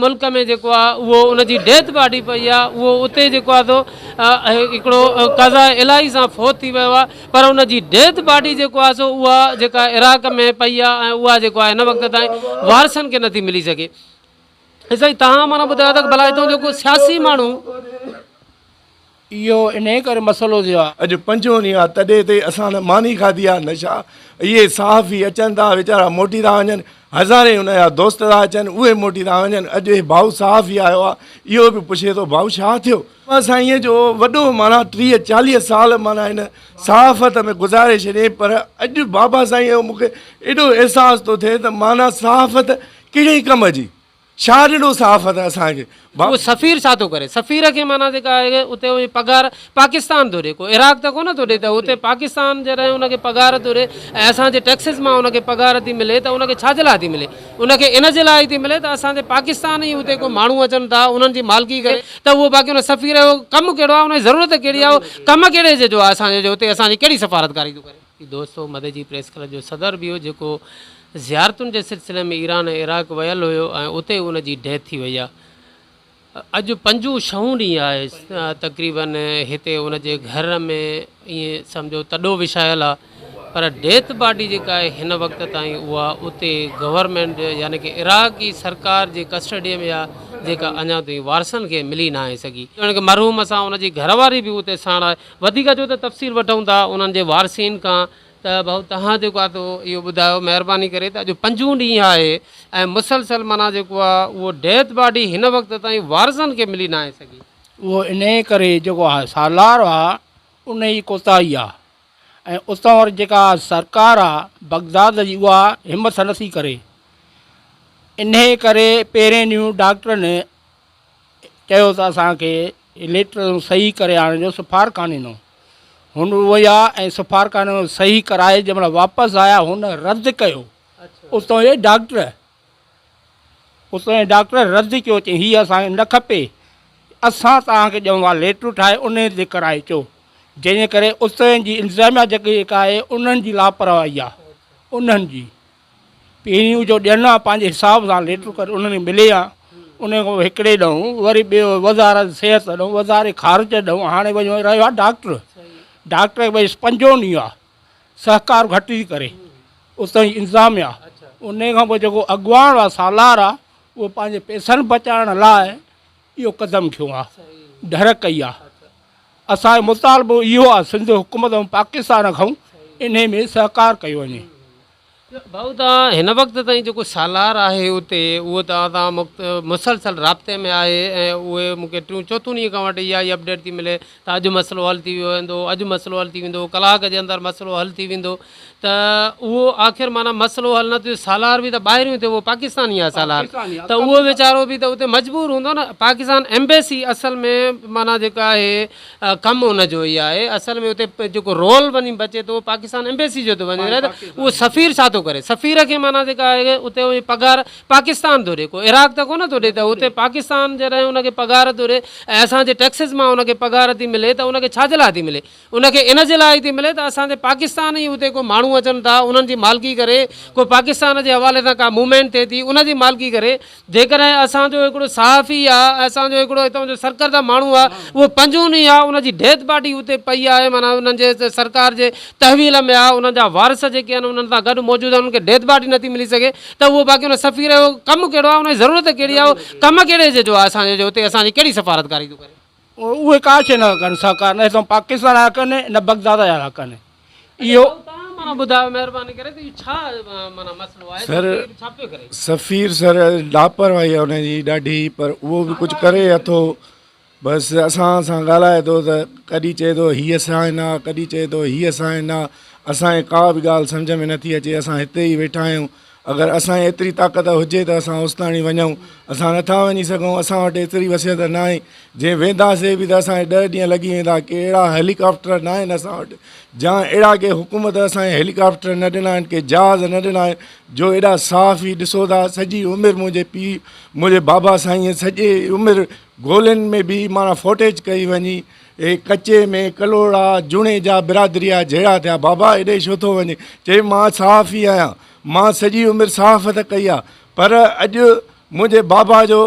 ملڪ ۾ جيڪو آهي اهو ان جي ڊيٿ باڊي پئي آهي اهو اتي جيڪو آهي سو هڪڙو قضاء الاهي سان فوت ٿي ويو آهي پر ان جي ڊيٿ باڊي جيڪو آهي سو اها جيڪا عراق ۾ پئي آهي ۽ اها جيڪو آهي هن وقت تائين وارثن کي نٿي ملي سگهي. سائين توهان معنيٰ ٻڌايو ته ڀلا هتان جو ڪو سياسي ماڻهو. اهو انهيء ڪري مسئلو ٿيو آهي. اڄ پنجون ڏينهن آ تڏي تي اسان نه ماني کاڌي آ نه ڇا. اهي صحافي اچن ٿا ويچارا موٽي ٿا وڃن. هزارين ان جا دوست ٿا اچن اهي موٽي ٿا وڃن. اڄ هي ڀائو صحافي آيو آ اهو به پڇي ٿو ڀائو ڇا ٿيو. سائينء جو وڏو معنيٰ 30 40 سال معنيٰ هن صحافت ۾ گذاري ڇڏيائين پر اڄ بابا سائينء جو مون کي ايڏو احساس ٿو ٿئي ته معنيٰ صحافت ڪهڙي ڪم جي. ڇا ڏنو صحافت اسان کي. اهو سفير ڇا ٿو ڪري سفير کي معنيٰ جيڪا آهي اتي وڃي پگهار پاڪستان ٿو ڏي ڪو عراق ته ڪونه ٿو ڏي ته اتي پاڪستان جڏهن ان کي پگهار ٿو ڏي ۽ اسان جي ٽيڪسز مان ان کي پگهار ٿي ملي ته ان کي ڇا جي لاء ٿي ملي ان کي ان جي لاء ئي ٿي ملي ته اسان جي پاڪستان ئي اتي ڪو ماڻهو اچن ٿا انهن جي مالڪي ڪري ته اهو باقي ان سفير جو ڪم ڪهڙو آهي ان جي ضرورت ڪهڙي آهي اهو ڪم ڪهڙي جي جو آهي اسان جي جو اتي اسان جي ڪهڙي سفارتڪاري ٿو ڪري. دوستو مدئجي پريس ڪلب جو صدر به هو جيڪو زيارتن جي سلسلي ۾ ايران ۽ عراق ويل هيو ۽ اتي ان جي ڊيٿ ٿي وئي آهي. اڄ پنجون ڇهون ڏينهن آهي تقريبن هتي ان جي گهر ۾ ائين سمجهو تڏو وڇايل آهي پر ڊيٿ باڊي جيڪا آهي هن وقت تائين اها اتي گورنمينٽ يعني ڪي عراقي سرڪار جي ڪسٽڊي ۾ آهي جيڪا اڃا تائين وارثن کي ملي ناهي سگهي. ڄڻ ڪي مرحوم سان ان جي گهر واري به اتي ساڻ آهي. وڌيڪ اچو ته تفصيل وٺون ٿا انهن جي وارثين کان ته ڀائو توهان جيڪو آهي سو اهو ٻڌايو مهرباني ڪري ته اڄ پنجون ڏينهن آهي ۽ مسلسل معنيٰ جيڪو آهي اهو ڊيٿ باڊي هن وقت تائين وارثن کي ملي ناهي سگهي. اهو انهيء ڪري جيڪو آهي سالار آهي انهيء جي ڪوتاهي آهي ۽ اتان واري جيڪا سرڪار آهي بغداد جي اها همٿ نٿي ڪري انهيء ڪري پهرين ڏينهن ڊاڪٽرن چيو ته اسان کي ليٽر صحيح ڪري آڻڻ جو سفارخاني ڏنو. هن ويا ۽ سفارخاني مان صحيح ڪرائي جنهن مهل واپس آيا هن رد ڪيو اتان جي ڊاڪٽر اتان جي ڊاڪٽر رد ڪيو چي هي اسان کي نه کپي اسان توهان کي ڏيون ٿا ليٽر ٺاهي انهي تي ڪرائي اچو جنهن جي ڪري اتان جي انتظاميا جيڪي آهي انهن جي لاپرواهي آهي انهن جي. پهريون جو ڏين ها پنهنجي حساب سان ليٽر ڪري انهن کي ملي ها ان کان پوء هڪڙي ڏئون وري ٻيو وزارت صحت ڏئون وزارت خارجه ڏئون هاڻي وڃي رهيو آهي ڊاڪٽر ڊاڪٽر کي ڀئي پنجون ڏينهن آهي سهڪار گهٽ ٿي ڪري اتان جي انتظاميا ان کان پوء جيڪو اڳواڻ آهي سالار آهي اهو پنهنجي پئسن بچائڻ لاء اهو قدم کنيو آهي ڍر ڪئي آهي اسان جو مطالبو اهو آهي سنڌ حڪومت ۽ پاڪستان کان انهي ۾ سهڪار ڪيو وڃي. ڀائو توهان هن وقت تائين جيڪو سالار آهي اتي اهو توهان سان مسلسل رابطي ۾ آهي ۽ اهي مون کي ٽيون چوٿون ڏينهن کان وٺي اها ئي اپڊيٽ ٿي ملي ته اڄ مسئلو حل ٿي ويندو اڄ مسئلو حل ٿي ويندو ڪلاڪ جي اندر مسئلو حل ٿي ويندو ته اهو آخر معنيٰ مسئلو حل نه ٿيو سالار به ته ٻاهريون ٿيو اهو پاڪستاني آهي سالار ته اهو ويچارو به ته اتي مجبور هوندو نه پاڪستان ايمبيسي اصل ۾ معنيٰ جيڪا آهي ڪم ان جو ئي آهي اصل ۾ اتي جيڪو رول وڃي بچي ٿو پاڪستان ايمبيسي جو ٿو وڃي رهي ته اهو سفير ڇا ٿو ڪري سفير کي معنيٰ جيڪا آهي اتي وڃي پگهار پاڪستان ٿو ڏي ڪو عراق ته ڪونه ٿو ڏي ته اتي پاڪستان جڏهن ان کي پگهار ٿو ڏي ۽ اسان جي ٽيڪسز مان ان کي پگهار ٿي ملي ته ان کي ڇا جي لاء ٿي ملي ان کي ان جي لاء ئي ٿي ملي ته اسان جي پاڪستان ئي اتي ڪو ماڻهو اچن ٿا انهن جي مالڪي ڪري ڪو پاڪستان جي حوالي سان ڪا موومينٽ ٿئي ٿي ان جي مالڪي ڪري جيڪڏهن اسان جو هڪڙو صحافي آ اسان جو هڪڙو هتان جو سرڪرده ماڻهو آ اهو پنجون ڏينهن آ ان جي ڊيٿ باڊي اتي پئي آهي معنيٰ انهن جي سرڪار جي تحويل ۾ آ انهن جا وارث جيڪي آهن انهن سان گڏ موجود آهن انهن کي ڊيٿ باڊي نٿي ملي سگهي ته اهو باقي ان سفير جو ڪم ڪهڙو آ ان جي ضرورت ڪهڙي آ اهو ڪم ڪهڙي جي جو آ اسان جو اتي اسان جي ڪهڙي سفارتڪاري ٿو ڪري. اهي ڪا شيء نه ڪن سهڪار نه هتان پاڪستان جا ڪن نه بغداد جا ٿا ڪن. اهو. توهان معنيٰ ٻڌايو مهرباني ڪري ته اهو ڇا معنيٰ مسئلو آهي سر سفير ڇا پيو ڪري. سفير سر لاپرواهي آهي ان جي ڏاڍي پر اهو به ڪجهه ڪري اٿو بس اسان سان ڳالهائي ٿو ته ڪڏهن چئي ٿو هيء سائن آ ڪڏهن چئي ٿو هيء سائن آ اسان کي ڪا به ڳالهه سمجهه ۾ نٿي اچي اسان هتي ئي ويٺا آهيون اگر اسان جي ايتري طاقت هجي ته اسان اوستاڻي وڃون اسان نٿا وڃي سگهون اسان وٽ ايتري وسعت ناهي جي وينداسي به ته اسان کي ڏهه ڏينهن لڳي ويندا ڪي اهڙا هيليڪاپٽر ناهن اسان وٽ جا اهڙا ڪي حڪومت اسان کي هيليڪاپٽر نه ڏنا آهن ڪي جهاز نه ڏنا آهن جو ايڏا صحافي ڏسو ٿا سڄي عمر منهنجي پيء منهنجي بابا سائين سڄي عمر گولين ۾ به معنيٰ فوٽيج ڪئي وڃي اي ڪچي ۾ ڪلهوڙا جوڻيجا برادري جا جهيڙا ٿيا بابا ايڏي ڇو ٿو وڃي چئي مان صحافي آهيان مان سڄي عمر صحافت ڪئي آهي پر اڄ منهنجي بابا جو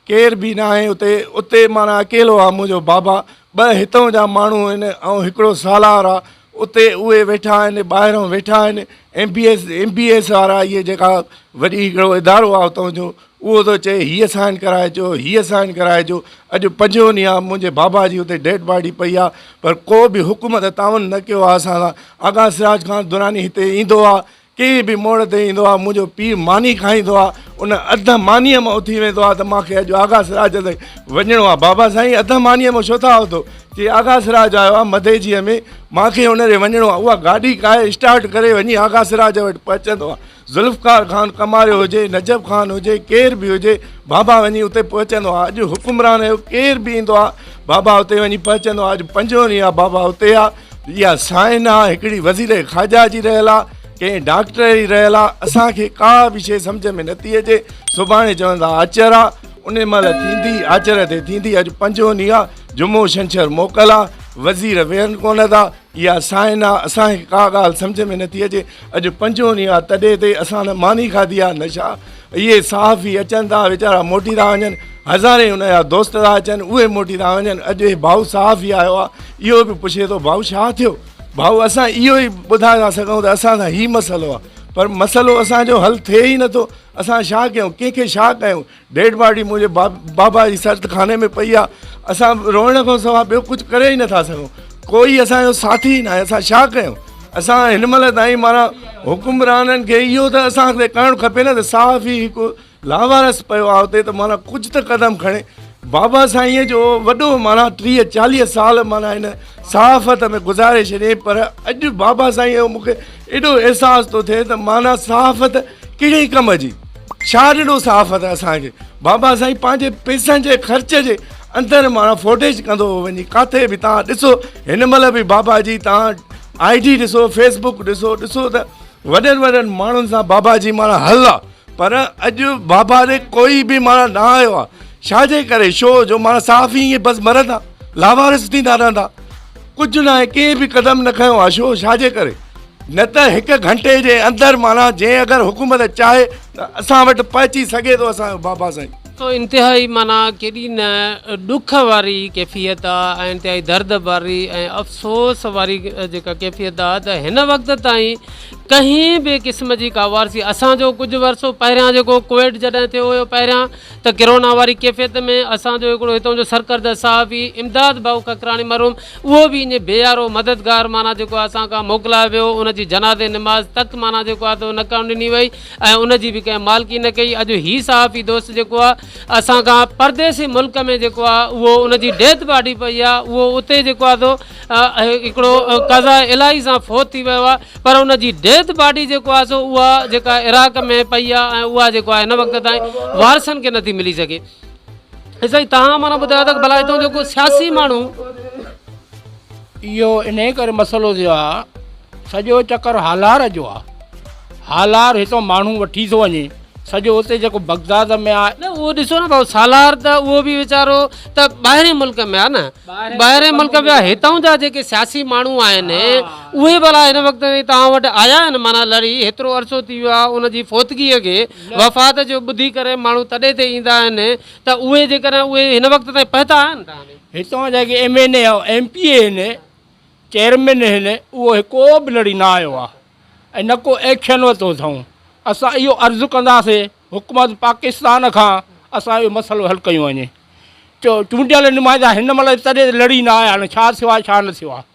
ڪير به ناهي اتي اتي معنيٰ اڪيلو آ منهنجو بابا ٻه هتئون جا ماڻهو آهن ۽ هڪڙو سالار آ اتي اهي ويٺا آهن ٻاهرون ويٺا آهن M B S M B S وارا اهي جيڪا وڏي هڪڙو ادارو آ اتان جو اهو ٿو چئي هيء سائن ڪرائي اچو هيء سائن ڪرائي اچو اڄ پنجون ڏينهن آ منهنجي بابا جي اتي ڊيڊ باڊي پئي آ پر ڪو به حڪومت تعاون نه ڪيو آ اسان سان آغا سراج خان دراني هتي ايندو آ ڪنهن به موڙ تي ايندو آ منهنجو پيء ماني کائيندو آ ان اڌ مانيء مان اٿي ويندو آ ته مان کي اڄ آغا سراج تي وڃڻو آ بابا سائين اڌ مانيء مان ڇو ٿا اٿو چي آغا سراج آيو آ مديجيء ۾ مان کي ان ڏي وڃڻو آ اها گاڏي ڪاهي اسٽارٽ ڪري وڃي آغا سراج وٽ پهچندو آ ذوالفقار خان ڪماريو هجي نجف خان هجي ڪير به هجي بابا وڃي اتي پهچندو آ اڄ حڪمران جو ڪير به ايندو آ بابا اتي وڃي پهچندو آ اڄ پنجون ڏينهن آ بابا اتي آ اها سائن آ هڪڙي وزير خارجه جي رهيل آ ڪنهن ڊاڪٽر جي رهيل آ اسان کي ڪا به شيء سمجهه ۾ نٿي اچي سڀاڻي چوندا آچر آ ان مهل ٿيندي آچر تي ٿيندي اڄ پنجون ڏينهن آ جمعو ڇنڇر موڪل آ وزير ويهن ڪونه ٿا اها سائن آ اسان کي ڪا ڳالهه سمجهه ۾ نٿي اچي اڄ پنجون ڏينهن آ تڏي تي اسان نه ماني کاڌي آ نه ڇا اهي صحافي اچن ٿا ويچارا موٽي ٿا وڃن هزارين ان جا دوست ٿا اچن اهي موٽي ٿا وڃن اڄ هي ڀائو صحافي آيو آ اهو به پڇي ٿو ڀائو ڇا ٿيو ڀائو اسان اهو ئي ٻڌائي ٿا سگهون ته اسان سان هي مسئلو آ پر مسئلو اسان جو حل ٿئي ئي نٿو اسان ڇا ڪيون ڪنهن کي ڇا ڪيون ڊيڊ باڊي منهنجي بابا جي سرد خاني ۾ پئي آ اسان روئڻ کان سوا ٻيو ڪجهه ڪري ئي نٿا سگهون ڪوئي اسان جو ساٿي ئي ناهي اسان ڇا ڪيون اسان هن مهل تائين معنيٰ حڪمرانن کي اهو ته اسان کي ڪرڻ کپي نه ته صحافي هڪ لاوارث پيو آ اتي ته معنيٰ ڪجهه ته قدم کڻي بابا سائينء جو وڏو معنيٰ 30 40 سال معنيٰ هن صحافت ۾ گذاري ڇڏيائين پر اڄ بابا سائينء جو مون کي ايڏو احساس ٿو ٿئي ته معنيٰ صحافت ڪهڙي ڪم جي ڇا ڏنو صحافت اسان کي بابا سائين پنهنجي پئسن جي خرچ جي اندر معنيٰ فوٽيج ڪندو هو وڃي ڪاٿي به تان ڏسو هن مهل به بابا جي تان I D ڏسو فيس بڪ ڏسو ڏسو ته وڏن وڏن ماڻهن سان بابا جي معنيٰ هل آ پر اڄ بابا ڏي ڪوئي به معنيٰ نه آيو آ ڇا جي ڪري شو جو معنيٰ صحافي ائين بس مرندا لاوارث ٿيندا رهندا ڪجهه ناهي ڪنهن به قدم نه کنيو آ شو ڇا جي ڪري نه ته هڪ گهنٽي جي اندر معنيٰ جنهن اگر حڪومت چاهي ته اسان وٽ پهچي سگهي ٿو اسان جو بابا سائين. سو انتهائي معنيٰ ڪيڏي نه ڏک واري ڪيفيت آ ۽ انتهائي درد واري ۽ افسوس واري جيڪا ڪيفيت آ ته هن وقت تائين ڪنهن به قسم جي ڪا وارثي اسان جو ڪجهه ورثو پهريان جيڪو ڪوويڊ جڏهن ٿيو هيو پهريان ته ڪرونا واري ڪيفيت ۾ اسان جو هڪڙو هتان جو سرڪرده صحافي امداد ڀائو ککراڻي مرحوم اهو به ائين بي يارو مددگار معنيٰ جيڪو آهي اسان کان موڪلائي ويو ان جي جنازي نماز تڪ معنيٰ جيڪو آهي ته نه ڪرڻ ڏني وئي ۽ ان جي به ڪنهن مالڪي نه ڪئي اڄ هي صحافي دوست جيڪو آهي اسان کان پرديسي ملڪ ۾ جيڪو آهي اهو ان جي ڊيٿ باڊي پئي آهي اهو اتي جيڪو آهي سو هڪڙو قضاء الاهي سان فوت ٿي ويو آهي پر ان جي ڊيٿ باڊي جيڪو آهي سو اها جيڪا عراق ۾ پئي آهي ۽ اها جيڪو آهي هن وقت تائين وارثن کي نٿي ملي سگهي سائين تهان معنيٰ ٻڌايو ته ڀلا هتان جيڪو سياسي ماڻهو اهو انهي ڪري مسئلو ٿيو آهي سڄو چڪر هالار جو آهي هالار هتان ماڻهو وٺي ٿو وڃي سڄو اتي جيڪو بغداد ۾ آهي. نه اهو ڏسو نه ڀائو سالار ته اهو به ويچارو ته ٻاهرين ملڪ ۾ آهي نه ٻاهرين ملڪ ۾ آهي هتان جا جيڪي سياسي ماڻهو آهن اهي ڀلا هن وقت تائين توهان وٽ آيا آهن معنيٰ لڙي هيترو عرصو ٿي ويو آهي ان جي فوتگيء کي وفات جو ٻڌي ڪري ماڻهو تڏي تي ايندا آهن ته اهي جيڪڏهن اهي هن وقت تائين پهتا آهن توهان ڏي؟ هتان جا جيڪي ايم اين اي ۽ ايم پي اي آهن چيئرمين آهن اهو ڪو به لڙي نه آيو آهي ۽ نه ڪو ايڪشن ورتو اٿئون اسان اهو عرض ڪنداسين حڪومت پاڪستان کان اسان اهو مسئلو حل ڪيو وڃي چونڊيل نمائندا هن مهل تڏي تي لڙي نه آيا آهن ڇا ٿيو آهي ڇا نه ٿيو آهي.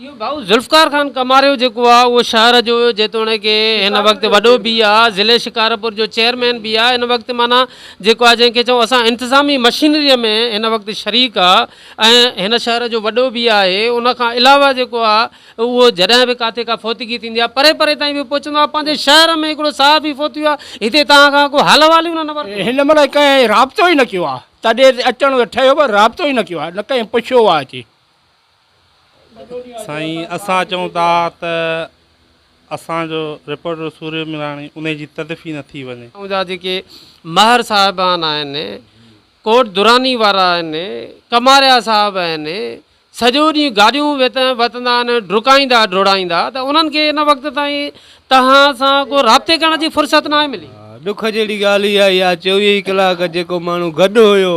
اهو ڀائو ذوالفقار خان ڪماريو جيڪو آهي اهو شهر جو جيتوڻيڪ هن وقت وڏو به آهي ضلعي شڪارپور جو چيئرمين به آهي هن وقت معنيٰ جيڪو آهي جنهن کي چئون اسان انتظامي مشينريء ۾ هن وقت شريڪ آهي ۽ هن شهر جو وڏو به آهي ان کان علاوه جيڪو آهي اهو جڏهن به ڪاٿي ڪا فوتگي ٿيندي آهي پري پري تائين به پهچندو آهي پنهنجي شهر ۾ هڪڙو صحافي فوت ٿي ويو آهي هتي توهان کان ڪو حال احوال ئي نه ورتو. هن مهل ڪنهن رابطو ئي نه ڪيو آهي تڏي تي اچڻ ته ٺهيو پر رابطو ئي نه ڪيو آهي نه ڪنهن پڇيو آهي اچي. سائين اسان چئون ٿا ته اسان جو رپورٽر سوريو ميراڻي انهي جي تدفين ٿي وڃي. اتان جا جيڪي مهر صاحبان آهن، ڪوٽ دراني وارا آهن، ڪماريا صاحب آهن، سڄو ڏينهن گاڏيون وتندا آهن، ڊڪائيندا ڊوڙائيندا ته انهن کي هن وقت تائين توهان سان ڪو رابطي ڪرڻ جي فرصت ناهي ملي. ڏک جهڙي ڳالهه اها ئي آهي 24 ئي ڪلاڪ جيڪو ماڻهو گڏ هيو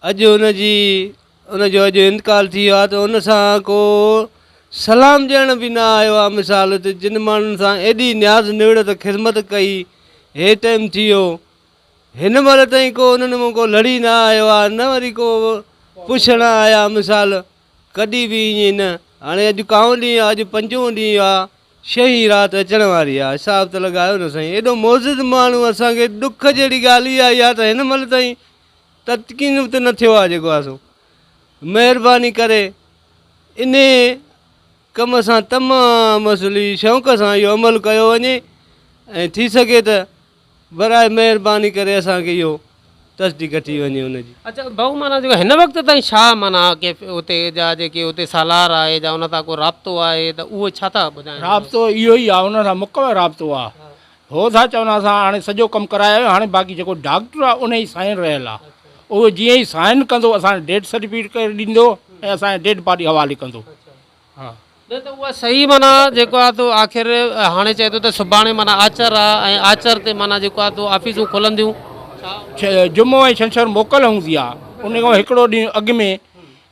اڄ ان جي ان جو اڄ انتقال ٿي ويو آهي ته ان سان ڪو سلام ڏيڻ به نه آيو آهي مثال ته جن ماڻهن سان ايڏي نياز نوڙت خدمت ڪئي هي ٽائيم ٿي ويو هن مهل تائين ڪو انهن مان ڪو لڙي نه آيو آهي نه وري ڪو پڇڻ آيا مثال ڪڏهن به ائين نه هاڻي اڄ ڪائون ڏينهن آهي اڄ پنجون ڏينهن آهي ڇهين رات اچڻ واري آهي حساب ته لڳايو نه سائين ايڏو معزز ماڻهو اسان کي ڏک جهڙي ڳالهه اها ئي آهي ته هن مهل تائين تدقين به ته نه ٿيو آهي جيڪو آهي سو مهرباني ڪري انهي ڪم سان تمام اصلي شوق سان اهو عمل ڪيو وڃي ۽ ٿي سگهي ته براء مهرباني ڪري اسان کي اهو تصديق ٿي وڃي ان جي. اچا ڀائو معنيٰ جيڪو هن وقت تائين ڇا معنيٰ ڪي اتي جا جيڪي اتي سالار آهي جا ان سان ڪو رابطو آهي ته اهو ڇا ٿا ٻڌائين. رابطو اهو ئي آهي ان سان مڪمل رابطو آهي هو ٿا چون اسان هاڻي سڄو ڪم ڪرائي آيا آهيون هاڻي باقي جيڪو ڊاڪٽر آهي ان جي سائن رهيل آهي اهو جيئن ئي سائن ڪندو اسان کي ڊيٿ سرٽيفڪيٽ ڪري ڏيندو ۽ اسان جي ڊيڊ باڊي حوالي ڪندو. ها. نه ته اها صحيح معنيٰ جيڪو آ تو آخر هاڻي چئي ٿو ته سڀاڻي معنيٰ آچر آ ۽ آچر تي معنيٰ جيڪو آ تو آفيسون کلنديون ڇا. جمعو ۽ ڇنڇر موڪل هوندي آ ان کان هڪڙو ڏينهن اڳ ۾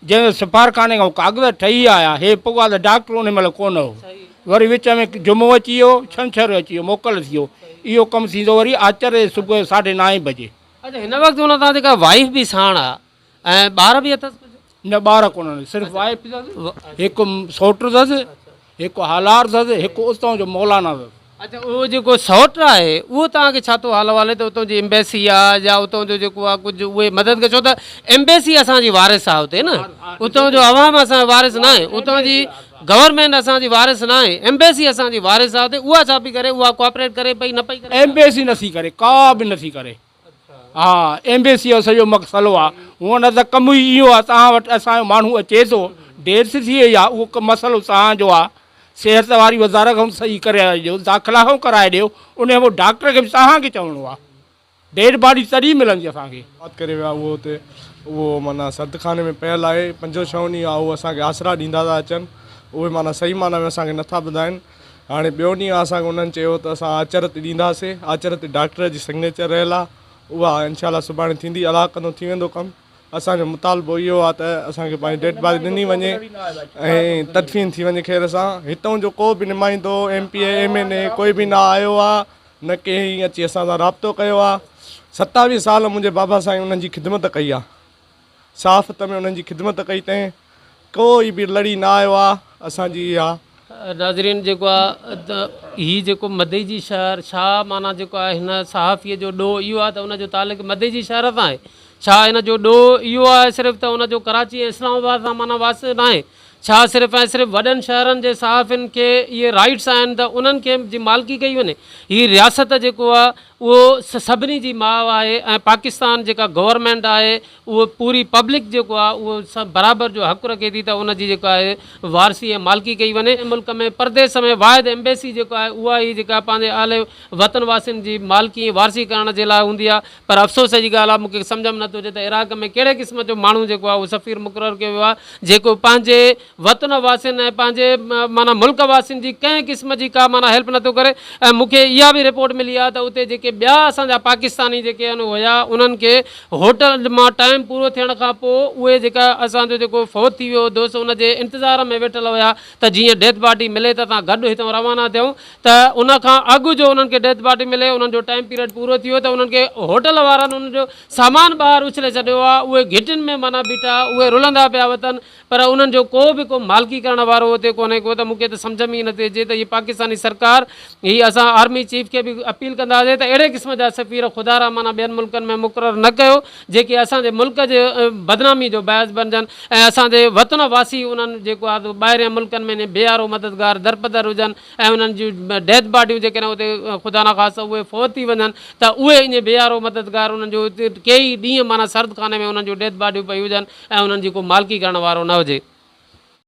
جنهن سفارخاني کان ڪاغذ ٺهي آيا هي پڳا ته ڊاڪٽر ان مهل ڪونه هو وري وچ ۾ جمعو اچي ويو ڇنڇر اچي ويو موڪل ٿي ويو اهو ڪم ٿيندو وري آچر جي صبح جو ساڍي نائين بجي. اڇا هن وقت ان سان جيڪا وائيف به ساڻ آ ۽ ٻار به اٿس ڪجهه؟ نه ٻار ڪونهن صرف وائيف اٿس هڪ سئوٽ اٿس هڪ هالار اٿس هڪ اتان جو مولانا اٿس. اڇا اهو جيڪو سئوٽ آهي اهو توهان کي ڇا ٿو حال احوال ته اتان جي ايمبيسي آ يا اتان جو جيڪو آ ڪجهه اهي مدد ڪري ڇو ته ايمبيسي اسان جي وارث آ اتي نه اتان جو عوام اسان جو وارث ناهي اتان جي گورنمينٽ اسان جي وارث ناهي ايمبيسي اسان جي وارث آ اتي اها ڇا پئي ڪري اها ڪوآپريٽ ڪري پئي نه پئي ڪري ايمبيسي نٿي ڪري ڪا به نٿي ڪري. ها ايمبيسي جو سڄو مسئلو آ هونئن نه ته ڪم ئي اهو آ توهان وٽ اسان جو ماڻهو اچي ٿو ڊيٿ ٿي وئي آ اهو مسئلو توهان جو آ صحت واري وزارت کان صحيح ڪرائي ڏيو داخلا کان ڪرائي ڏيو ان کان پوء ڊاڪٽر کي به توهان کي چوڻو آ ڊيڊ باڊي تڏهن ملندي اسان کي. بات ڪري ويا اهو اتي اهو معنيٰ سردخاني ۾ پيل آهي پنجون ڇهون ڏينهن آهي اهو اسان کي آسرا ڏيندا ٿا اچن اهي معنيٰ صحيح معنيٰ ۾ اسان کي نٿا ٻڌائن هاڻي ٻيو ڏينهن اسان کي انهن چيو ته اسان آچر تي ڏينداسين آچر تي ڊاڪٽر جي سگنيچر رهيل آهي اها انشاء الله سڀاڻي ٿيندي الله ڪندو ٿي ويندو ڪم اسان جو مطالبو اهو آهي ته اسان کي پنهنجي ڊيڊ باڊي ڏني وڃي ۽ تدفين ٿي وڃي خير سان هتان جو ڪو به نمائندو M P A M N A ڪوئي به نه آيو آهي نه ڪنهن اچي اسان سان رابطو ڪيو آهي 27 سال منهنجي بابا سائين انهن جي خدمت ڪئي آهي صحافت ۾ انهن جي خدمت ڪئي تنهن ڪو ئي به لڙي نه آيو آ اسان جي اها. ناظرين جيڪو آ ته هي جيڪو مدئجي شهر ڇا معنيٰ جيڪو آ هن صحافي جو ڏوهه اهو آ ته ان جو تعلق مدئجي شهر سان آهي ڇا هن جو ڏوهه اهو آهي صرف ته ان جو ڪراچي ۽ اسلام آباد سان معنيٰ واسطو ناهي ڇا صرف ۽ صرف وڏن شهرن جي صحافين کي اهي رائيٽس آهن ته انهن کي جي مالڪي ڪئي وڃي هي رياست جيڪو آ اهو سڀني جي ماء آهي ۽ پاڪستان جيڪا گورنمينٽ آهي اهو پوري پبلڪ جيڪو آهي اهو سڀ برابر جو حق رکي ٿي ته ان جي جيڪا آهي وارثي ۽ مالڪي ڪئي وڃي ملڪ ۾ پرديس ۾ واحد ايمبيسي جيڪو آهي اها ئي جيڪا پنهنجي اهل وطن واسين جي مالڪي ۽ وارثي ڪرڻ جي لاء هوندي آهي پر افسوس جي ڳالهه آهي مون کي سمجهه ۾ نٿو اچي ته عراق ۾ ڪهڙي قسم جو ماڻهو جيڪو آهي اهو سفير مقرر ڪيو ويو آهي جيڪو پنهنجي وطن واسين ۽ پنهنجي معنيٰ ملڪ واسين جي ڪنهن قسم جي ڪا معنيٰ هيلپ نٿو ڪري ۽ مون کي اها به رپورٽ ملي آهي ته اتي جيڪي ٻيا اسان جا پاڪستاني جيڪي آهن هيا انهن کي هوٽل مان ٽائيم پورو ٿيڻ کان پوء اهي جيڪا اسان جو جيڪو فوت ٿي ويو دوست ان جي انتظار ۾ ويٺل هيا ته جيئن ڊيٿ باڊي ملي ته اسان گڏ هتان روانا ٿيون ته ان کان اڳ جو انهن کي ڊيٿ باڊي ملي انهن جو ٽائيم پيريڊ پورو ٿي ويو ته انهن کي هوٽل وارن انهن جو سامان ٻاهر اڇلي ڇڏيو آهي اهي گهٽين ۾ معنيٰ بيٺا اهي رلندا پيا وتن پر انهن جو ڪو به ڪو مالڪي ڪرڻ وارو اتي ڪونهي ڪو ته مون کي ته سمجهه ۾ ئي نٿي اچي ته هي پاڪستاني سرڪار هي اسان آرمي چيف کي به اپيل ڪنداسين ته اهڙي قسم جا سفير خدارا معنيٰ ٻين ملڪن ۾ مقرر نه ڪيو جيڪي اسان جي ملڪ جي بدنامي جو باعث بڻجن ۽ اسان جي وطن واسي انهن جيڪو آهي ٻاهرين ملڪن ۾ بي يارو مددگار درپدر هجن ۽ انهن جون ڊيٿ باڊيون جيڪڏهن اتي خدا نخواسته اهي فوت ٿي وڃن ته اهي ائين بي يارو مددگار انهن جو ڪيئي ڏينهن معنيٰ سرد خاني ۾ انهن جون ڊيٿ باڊيون پئي هجن ۽ انهن جي ڪو مالڪي ڪرڻ وارو نه هجي.